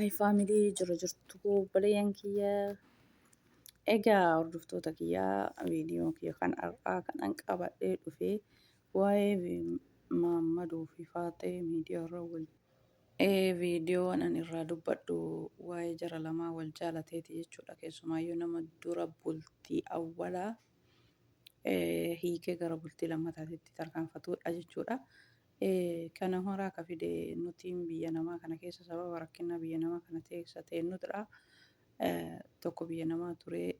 Hi family, jiru jirtu obboleeyyan kiyya. Egaa hordoftoota kiyya, viidiyoo kiyya kan har'aa kanan qabadhee dhufe waa'ee Maammaduu fi Faaxee miidiyaa irra wal Viidiyoon ani irraa dubbadhu waa'ee jara lamaa wal jaalateeti jechuudha. Keessumaayyuu nama dura bultii awwalaa hiikee gara bultii lammataatitti tarkaanfatudha jechuudha. Kana horaa ka fide nutiin biyya namaa kana keessa sababa rakkinaa biyya namaa kana keessa teennutudha. Tokko biyya namaa ture,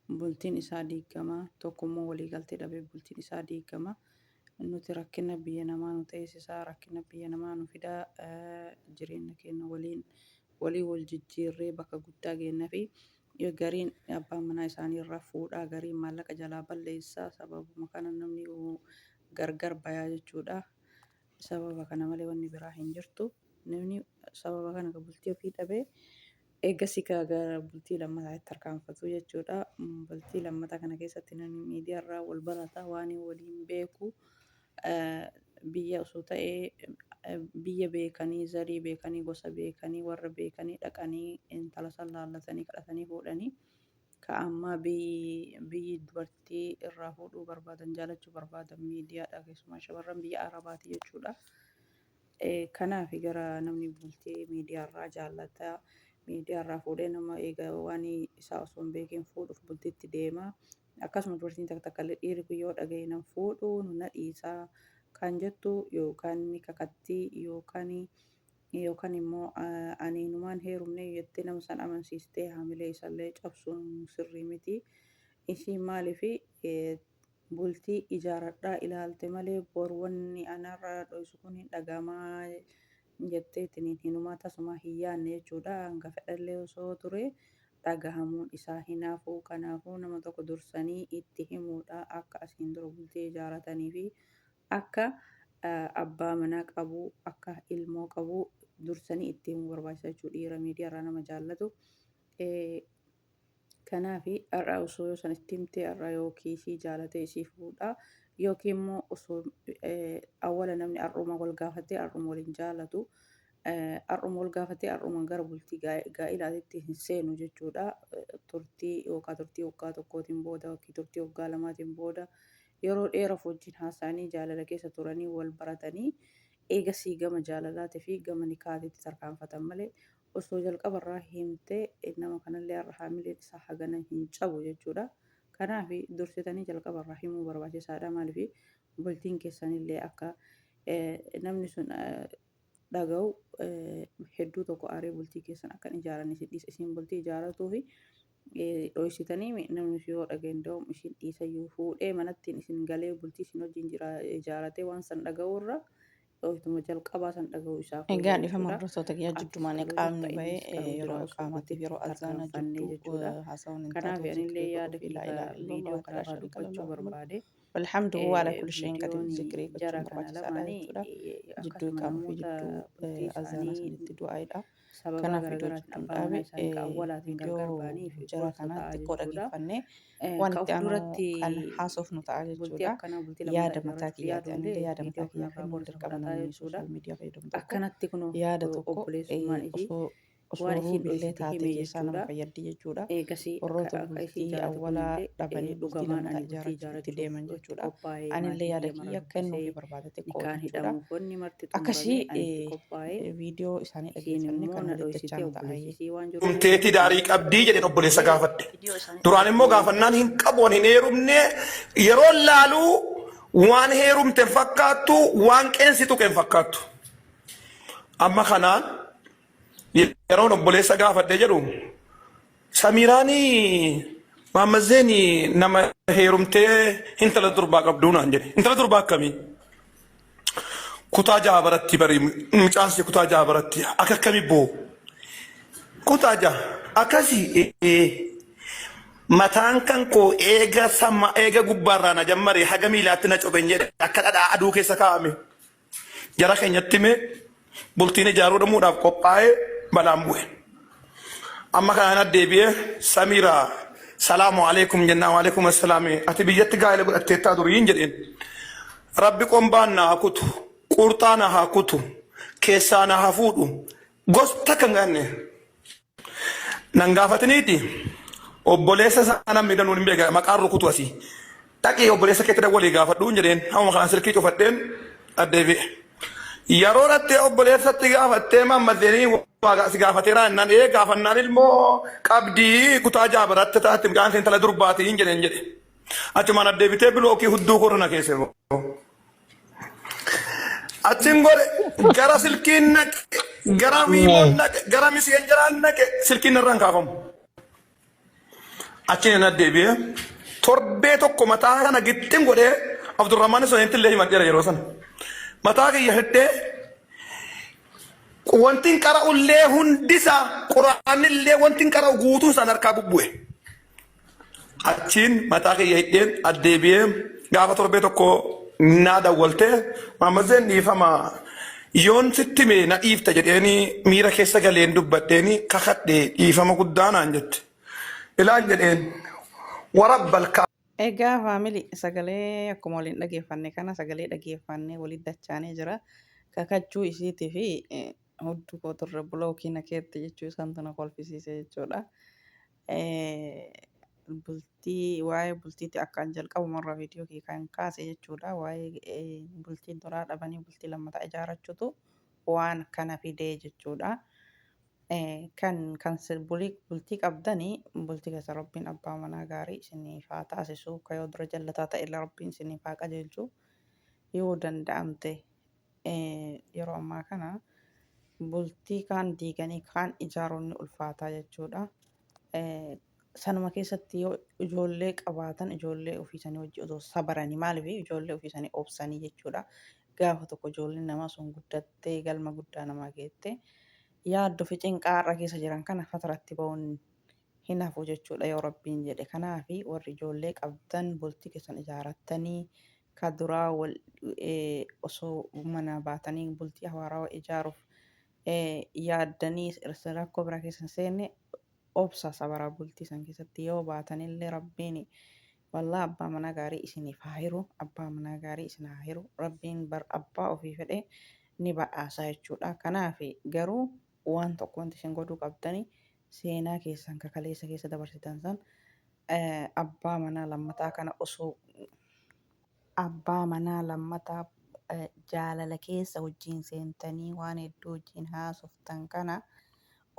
bultiin isaa diigama, tokko immoo waliigaltee dhabee bultiin isaa diigama. Nuti rakkina biyya namaa nu teessisa, rakkina biyya namaa nu fida, jireenya keenya waliin walii wal jijjiirree bakka guddaa geenna fi gariin abbaan manaa isaanii irraa fuudhaa, gariin maallaqa jalaa balleessa. Sababuma kana namni gargar bayaa jechuudha. Sababa kana malee wanni biraa hin jirtu. Namni sababa kana ka bultii ofii dhabee eegasii ka gara bultii lammataatti tarkaanfatu jechuudha. Bultii lammataa kana keessatti namni miidiyaa irraa wal barata, waan waliin beeku biyya osoo ta'ee biyya beekanii, zarii beekanii, gosa beekanii, warra beekanii dhaqanii intala san laallatanii kadhatanii fuudhanii. Ka ammaa biyyi dubartii irraa fuudhuu barbaadan, jaalachuu barbaadan miidiyaadha, keessumaa shamarran biyya Arabaati jechuudha. Kanaaf gara namni bultii miidiyaarraa jaallata. Miidiyaarraa fuudhee nama eega waan isaa osoo hin beekin fuudhuuf bultiitti deema. Akkasuma dubartiin takka takka illee dhiirri kun yoo dhagaye nan fuudhu, na dhiisa kan jettu yookaan ni kakatti yookaan immoo ani inumaan heerumne jettee nama san amansiistee haamilee isallee cabsuun sirrii miti. Isiin maaliif bultii ijaaradhaa ilaalte malee bor wanni anarraa dhoysu kun hin dhagamaa jetteetiin hinumaa tasumaa hin yaanne jechuudha. Hanga fedhallee osoo ture dhagahamuun isaa hin hafu. Kanaafuu nama tokko dursanii itti himuudha, akka asiin dura bultii ijaaratanii fi akka abbaa manaa qabu, akka ilmoo qabu dursanii itti himuu barbaachisa jechuudha, dhiira miidiyaarraa nama jaallatu. Kanaaf har'a osoo yoo san itti himtee, har'a yookiin isii jaalatee isii fuudha, yookiin immoo osoo awwala namni har'uma wal gaafatee har'uma waliin jaalatu, har'uma wal gaafatee har'uma gara bultii gaa'ilaatitti hin seenu jechuudha. Turtii yookaan turtii waggaa tokkootiin booda yookiin turtii waggaa lamaatiin booda, yeroo dheeraaf wajjin haasa'anii, jaalala keessa turanii, wal baratanii, eegasii gama jaalalaatii fi gama nikaatiitti tarkaanfatan malee, osoo jalqabarraa himtee nama kanallee har'a haamileen isaa hagana hin cabu jechuudha. Kanaaf dursitanii jalqabarraa himuu barbaachisaadha. Maaliif bultiin keessanillee akka namni sun dhaga'u hedduu tokko aaree bultii keessan akkan ijaaran isin dhiisa. Isin bultii ijaaratuu fi dhoysitanii namni yoo dhaga'e da'um isin dhiisayyuu fuudhee manattiin isin galee bultii isin wajjin ijaaratee waan san dhaga'u irra dhoytuma jalqabaa san dhaga'u isaaf Egaa wayya dhifama jechuudha. hordoftoota kiyyaa, Atis jiddumaan kaluu qaamni jirta, bahee innis kaluu jira, yeroo osoo iqaamaatiif bultiitti yeroo azaanaa tarkaanfannee jidduu jechuudha. haasawuun hin Kanaaf taatu, anillee zikrii yaada godhuu fi laa kiyya ilaaha illallah viidiyoo wahdahu laa kanarraa shariika lahu dubbachuu lahul mulk barbaade. walhamdu huwa ala kulli shay'in qadiir Viidiyoon zikrii jara gochuun kana barbaachisaadha lamaanii jechuudha. Jidduu akkasuma iqaamaa fi namoota jidduu bultii azaanaa isaanii sanitti du'aa'idha. sababaa Kanaaf viidiyoo garaagaraatiin jidduun abbaa dhaabe manaa isaanii ka awwalaatiin gargar viidiyoo ba'anii fi jara gorsa kanaa ta'a xiqqoo jechuudha. dhageeffannee waan Ka itti of aanu duratti kan haasofnu ta'a bultii jechuudha. akkanaa bultii lammataa Yaada mataa ijaarrachuuf kiyyaati. yaadullee Anillee yaada viidiyoo mataa kiyyaa kanarraa kennuun gorsa dirqama fudhataa namni jechuudha. social media fayyadamu tokko Akkanatti kunoo yaada tokko obboleessummaan isii osoo osoo waan isiin ruubillee dhoysite taate hime keessaa nama jechuudha. fayyaddi jechuudha. Eegasii Warroota ka isii bultii jaalate awwalaa kunillee dhabanii bultii dhugamaan lammataa ani bultii ijaarrachuuf itti ijaarrachuuf deeman itti jechuudha. qophaa'ee Anillee maatii yaada kiyya mara kiyya kennuufii dubbisee barbaada xiqqoo nikaan jechuudha. hidhamuuf wanni marti Akkasii xumuramee ani itti qophaa'ee viidiyoo isaanii isiin dhaggeeffannee immoo kan na walitti dhoysitee dachaanu ta'a. obboleessi isii waan jiruuf Heerumteeti daarii qabdii jedheen obboleessa gaafadhe. viidiyoo isaanii Duraan immoo dhaggeeffannee gaafannaan hin qabu, ani hin heerumne. Yeroo laaluu waan heerumte hin fakkaattu, waan qeensi tuqe hin fakkaattu. Amma kanaan yeroon obboleessa gaafadhe jedhu, Samiiraanii Maammazzeen nama heerumtee intala durbaa qabduu naan jedhe. Intala durbaa akkamii? Kutaa jaha baratti bari, mucaan si kutaa jaha baratti akka akkamii boo? Kutaa jaha akkasii mataan kan koo eega sama eega gubbaarraa na jammare haga miilaatti na cophen jedhe, akka dhadhaa aduu keessa kaa'ame. Jara keenyatti himee bultiin ijaaruu dhumuudhaaf qophaa'ee balaan bu'e. Amma kanaan addeebi'ee Samiira salaamu alaikum jennaan, waalaikum assalaam, ati biyyatti gaa'ela godhatteettaa duriin jedheen. Rabbi qombaan na haa kutu, qurxaa na haa kutu, keessaa na haa fuudhu. Gosta kan gaanne. Nan gaafatiniiti obboleessa isaa namni danuun hin beeka maqaan rukutu asii. Dhaqii obboleessa keetti dawwalii gaafadhuun jedheen hamuma kanaan silkii cufadheen addeebi'e. Yeroo dhattee obboleessatti gaafattee mammaddeenii waa si gaafateeraa jennaan ee gaafannaan ilmoo qabdii kutaa ja'a baratte taatti mucaan isheen intala durbaatiin jedheen jedhe. Achumaan addeebitee bilookii hudduu koorra na keesse. Achin godhe gara silkiin naqe gara wiimoon naqe gara miseenjaraan naqe silkiin narraan kaafamu. Achiin na deebi'ee torbee tokko mataa kana gixxin godhee Abdurrahmaan Soneetti illee himadheera yeroo sana. Mataa kiyya hidhee wanti hin qara'ullee hundisaa quraanillee wanti hin qara'u guutuun isaan harkaa bubbu'e. Achiin mataa kiyya hidheen addeebi'ee gaafa torbee tokko naa dawwaltee Maammazzeen dhiifama yoon sitti hime na dhiifta jedheeni miira keessa galeen dubbadheeni kakadhe dhiifama guddaa naan jette. Ilaan jedheen warabbal ka Egaa faamili sagalee akkuma waliin dhageeffanne kana sagalee dhageeffannee waliin dachaanee jira. Kakachuu isiitii fi hudduu kooturra bilookii na keette jechuu isaantu na kolfisiise jechuudha. Bultii waa'ee bultiitti akkaan jalqabumarra viidiyoo kee kan kaase jechuudha. Waa'ee bultii duraa dhabanii bultii lammataa ijaarrachuutu waan kana fidee jechuudha. Kan kan bultii qabdanii bultii keessa Rabbiin abbaa manaa gaarii isiniif haa taasisu. Ka yoo dura jallataa ta'e illee Rabbiin isiniif haa qajeelchu. Yoo danda'amte yeroo ammaa kana bultii kaan diiganii kaan ijaaruun ni ulfaataa jechuudha. Sanuma keessatti yoo ijoollee qabaatan ijoollee ofii isaanii wajji otoo sabaranii maaliif ijoollee ofii isaanii obsanii jechuudha. Gaafa tokko ijoolleen namaa sun guddattee galma guddaa namaa geette yaaddoo fi cinqaa har'a keessa jiran kana fataratti ba'uun hin hafu jechuudha yoo Rabbiin jedhe. Kanaaf warri ijoollee qabdan bultii keessan ijaarattanii ka duraa wal osoo mana baatanii bultii hawaarawaa ijaaruuf yaaddanii rakkoo biraa keessa hin seenne obsa sabaraa bultii san keessatti yoo baatanillee Rabbiin wallah abbaa manaa gaarii isiniif haa hiru, abbaa manaa gaarii isin haa hiru. Rabbiin bar abbaa ofii fedhe ni badhaasa jechuudha. Kanaaf garuu waan tokko wanti isin godhuu qabdani seenaa keessan ka kaleessa keessa dabarsitan san abbaa manaa lammataa kana osoo abbaa manaa lammataa jaalala keessa wajjiin seentanii waan hedduu wajjiin haasoftan kana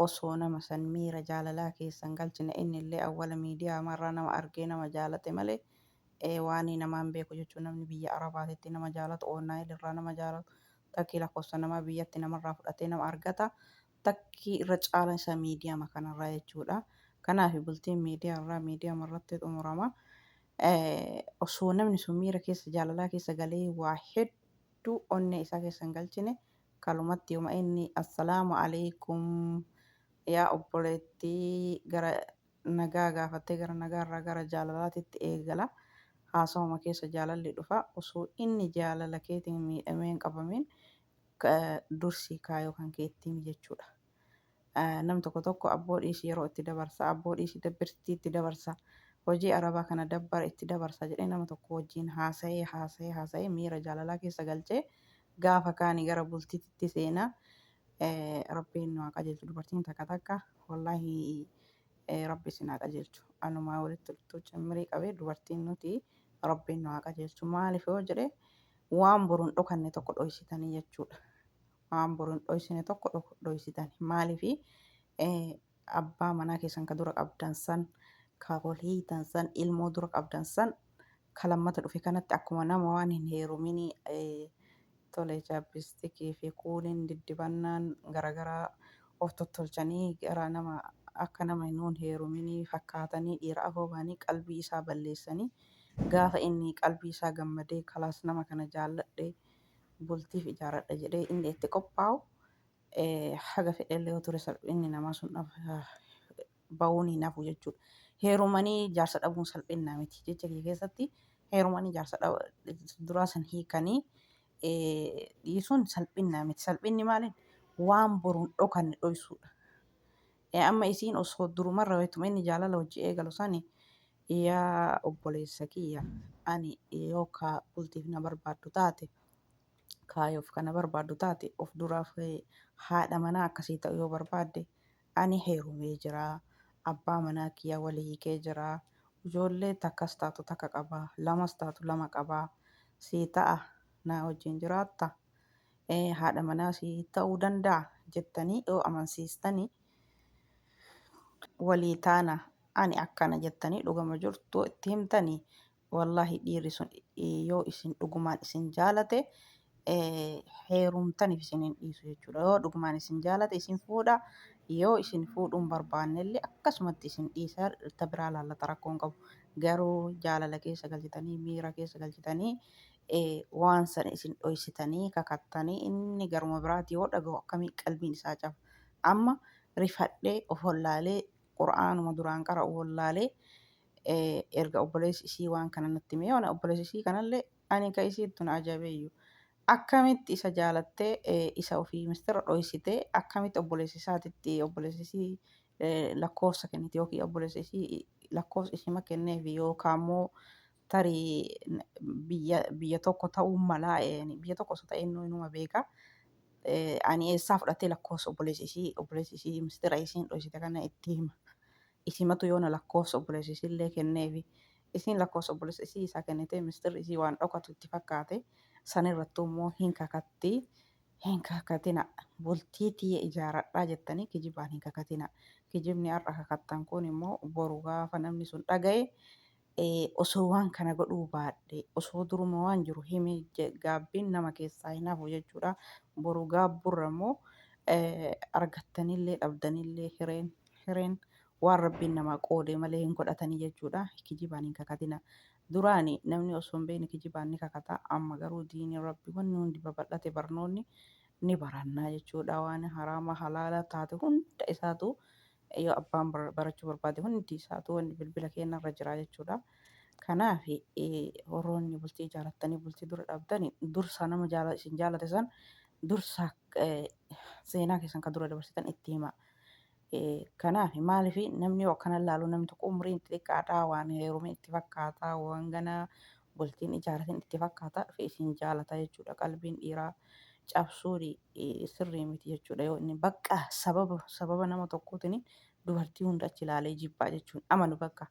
osoo nama san miira jaalalaa keessan galchine inni illee awwala miidiyaa marraa nama argee nama jaalate malee waan namaan beeku jechuun namni biyya arabaatitti nama jaalatu onlaayinii irraa nama jaalatu takkii lakkoofsa namaa biyyatti namarraa fudhatee nama argata takkii irra caalaan isaa miidiyaama kanarraa jechuudha. Kanaaf bultiin miidiyaa irraa miidiyaama irratti xumurama. Osoo namni sun miira keessa jaalalaa keessa galee waa hedduu onnee isaa keessa hin galchine kalumatti yooma inni assalaamu alaikum yaa obboleettii gara nagaa gaafattee gara nagaarraa gara jaalalaatitti eegala. Haasawuma keessa jaalalli dhufa. Osoo inni jaalala keetiin miidhamee hin qabamin dursii kaayoo kan keetti himi jechuudha. Nam tokko tokko abboo dhiisi yeroo itti dabarsa, abboo dhiisi dabbirtii itti dabarsa, hojii arabaa kana dabbara itti dabarsa jedhee nama tokko wajjin haasa'ee haasa'ee haasa'ee miira jaalalaa keessa galchee gaafa kaani gara bultiitti seenaa. Rabbiin nu haa qajeelchu dubartiin takka takka wallaahi rabbi isin haa qajeelchu. Anumaa walitti dhuftuu cimmirii qabee dubartiin nuti rabbiin nu haa qajeelchu. Maaliif yoo jedhe waan boru hin dhokanne tokko dhoysitanii jechuudha. Waan boru hin dhoysine tokko dhoysitani. Maaliif abbaa manaa keessan ka dura qabdan san ka wal hiitan san ilmoo dura qabdan san ka lammata dhufe kanatti akkuma nama waan hin heeruminii tole chaappistikii fi kuuliin diddibannaan garagaraa of tottolchanii gara nama akka nama hin heeruminii fakkaatanii dhiira afoo ba'anii qalbii isaa balleessanii gaafa inni qalbii isaa gammadee kalaas nama kana jaalladhe bultiif ijaaradha jedhee inni itti qophaa'u haga fedhellee yoo ture salphinni namaa sun ba'uun hin hafu jechuudha. Heerumanii jaarsa dhabuun salphinnaa miti. Jecha kiyya keessatti heerumanii jaarsa duraa san hiikanii dhiisuun salphinnaa miti. Salphinni maali? Waan boruun dhokanne dhoysuudha. Amma isiin osoo durumarra wayituma inni jaalala hojii eegalu sani yaa obboleessa kiyya ani yoo ka bultiif na barbaaddu taate ka Kaayoof kana barbaaddu taate of duraaf haadha manaa akkasii ta'u yoo barbaadde ani heerumee jira, abbaa manaa kiyya wal hiikee jira, ijoollee takkas taatu takka qaba, lamas taatu lama qaba, sii ta'a naa wajjin jiraatta, haadha manaa sii ta'uu danda'a jettanii yoo amansiistanii walii taana ani akkana jettanii dhugama jirtu itti himtanii Wallaahi dhiirri sun yoo isin dhugumaan isin jaalate heerumtaniif isin hin dhiisu jechuudha. Yoo dhugumaan isin jaalate isin fuudha. Yoo isin fuudhuu hin barbaannellee akkasumatti isin dhiisa ta biraa laallata rakkoo hin qabu. Garuu jaalala keessa galchitanii miira keessa galchitanii waan sana isin dhoysitanii kakattanii inni garuma biraati yoo dhagahu akkamii qalbiin isaa caba. Amma rifadhee of wallaalee qur'aanuma duraan qara'u wallaalee erga obboleessi isii waan kana natti himee waan obboleessi isii kanallee ani ka isiittu na ajaa'ibeeyyu. Akkamitti isa jaalattee isa ofii mistira dhoysitee akkamitti obboleessi isaatitti obboleessi isii lakkoofsa kenniti yookiin obboleessi isii lakkoofsa isima kenneefi yookaan immoo tarii biyya biyya tokko ta'uu malaa biyya tokko osoo ta'e innuu inuma beeka. Ani eessaa fudhatee lakkoofsa obboleessi isii mistira isiin dhoysite kana itti hima. Isimatu yoona lakkoofsa obboleessa isiillee kenneefi. Isiin lakkoofsa obboleessa isii isaa kennitee mistirri isii waan dhokatu itti fakkaate. Sanirrattuu immoo hin kakatti. Hin kakatina. Bultii tiyya ijaaradhaa jettanii kijibaan hin kakatina. Kijibni har'a kakattan kun immoo boru gaafa namni sun dhagaye osoo waan kana godhuu baadhe osoo duruma waan jiru himee gaabbiin nama keessaa hin hafu jechuudha. Boru gaabburra immoo argattanillee dhabdanillee hireen hireen waan rabbiin namaa qoode malee hin godhatanii jechuudha. Kijibaan hin kakatina. Duraani namni osoo hin beekne kijibaan ni kakata. Amma garuu diiniin rabbi wanni hundi babal'ate barnoonni ni barannaa jechuudha. Waan haraama halaala taate hunda isaatu yoo abbaan barachuu barbaade hundi isaatu wanni bilbila keenya irra jira jechuudha. Kanaaf warroonni bultii ijaarrattanii bultii dura dhabdani dursa nama isin jaalate san dursa seenaa keessan kan dura dabarsitan itti hima. Kanaaf maaliif namni yoo akkana ilaalu namni tokko umriin xixiqqaadha waan heerume itti fakkaata waan gana bultiin ijaarratin itti fakkaata dhufe isin jaalata jechuudha. Qalbiin dhiiraa cabsuun sirrii miti jechuudha. Yoo inni bakka sababa sababa nama tokkootiin dubartii hunda achi ilaalee jibbaa jechuun amanu bakka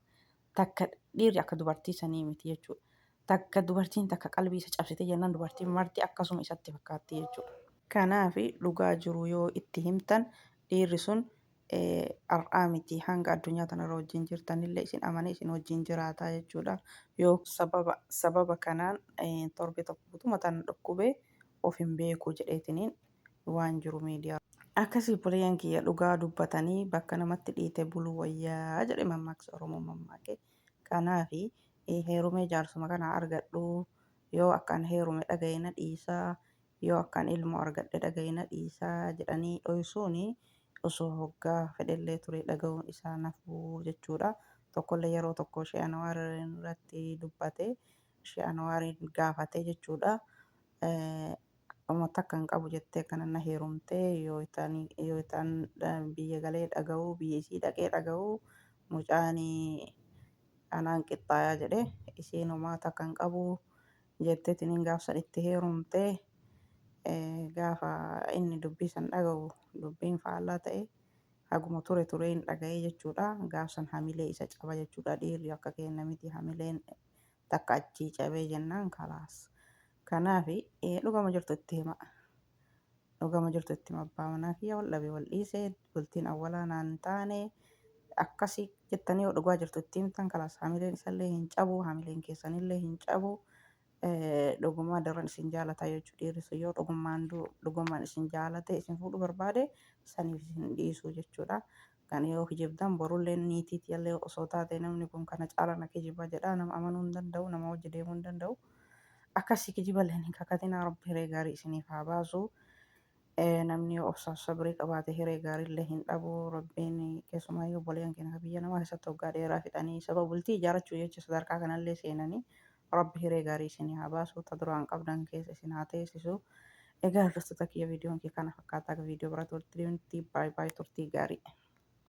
takka dhiirri akka dubartii sanii miti jechuudha. Takka dubartiin takka qalbii isa cabsite jennaan dubartiin marti akkasuma isatti fakkaatti jechuudha. Kanaaf dhugaa jiru yoo itti himtan dhiirri sun har'aa miti hanga addunyaa tanarra wajjin jirtanillee isin amanee isin wajjin jiraata jechuudha. Yoo sababa sababa kanaan torbee tokko guutuu mataan na dhukkubee of hin beeku jedheetiniin waan jiru miidiyaa. Akkasii obboleeyyan kiyya dhugaa dubbatanii bakka namatti dhiite buluu wayyaa jedhe mammaaksa Oromoo mammaake. Kanaafi heerumee jaarsuma kana argadhu yoo akkaan heerume dhagaye na dhiisaa yoo akkaan ilmoo argadhe dhagaye na dhiisaa jedhanii dhoysuun osoo hoggaa fedhellee ture dhaga'uun isaa nafuu jechuudha. Tokkollee yeroo tokko ishee Anwaar irratti dubbate ishee Anwaariin gaafate jechuudha. Uma takka hin qabu jettee akkana na heerumtee yoo itaan biyya galee dhaga'uu biyya isii dhaqee dhaga'uu mucaan anaan qixxaayaa jedhe isiin homaa takka hin qabu jetteetiniin gaaf san itti heerumte gaafa inni dubbii san dhaga'u dubbiin faallaa ta'e haguma ture turee hin dhaga'ee jechuudha. Gaaf san hamilee isa caba jechuudha. Dhiirri akka keenya miti hamileen takka achii cabee jennaan kalaas. Kanaaf dhugama jirtu itti hima. Dhugama jirtu itti hima abbaa manaa kiyya wal dhabe wal dhiise bultiin awwalaa naan hin taane akkasii jettanii yoo dhugaa jirtu itti himtan kalaas hamileen isallee hin cabu hamileen keessanillee hin cabu. Dhugumaa daran isin jaalata jechuudha dhiirri sun yoo dhugumaan dhugumaan isin jaalate isin fuudhuu barbaade saniif isin dhiisu jechuudha. Kan yoo kijibdan borullee niitii tiyyallee osoo taate namni kun kana caala na kijiba jedha nama amanuu hin danda'u nama wajji deemuu hin danda'u. Akkasii kijiballeen hin kakatinaa rabbi hiree gaarii isiniif haa baasu. Namni yoo obsaaf sabrii qabaate hiree gaariillee hin dhabu. Rabbiin keessumaayyuu obboleeyyan keenya kan biyya namaa keessatti waggaa dheeraa fixanii sababa bultii ijaarrachuu jecha sadarkaa kanallee seenanii rabbi hiree gaarii isinii haa baasu. Ta duraan qabdan keessa isin haa teessisu. Egaa hordoftoota kiyya viidiyoon kee kana fakkaataa viidiyoo biraatti walitti deemnutti baay baay turtii gaarii.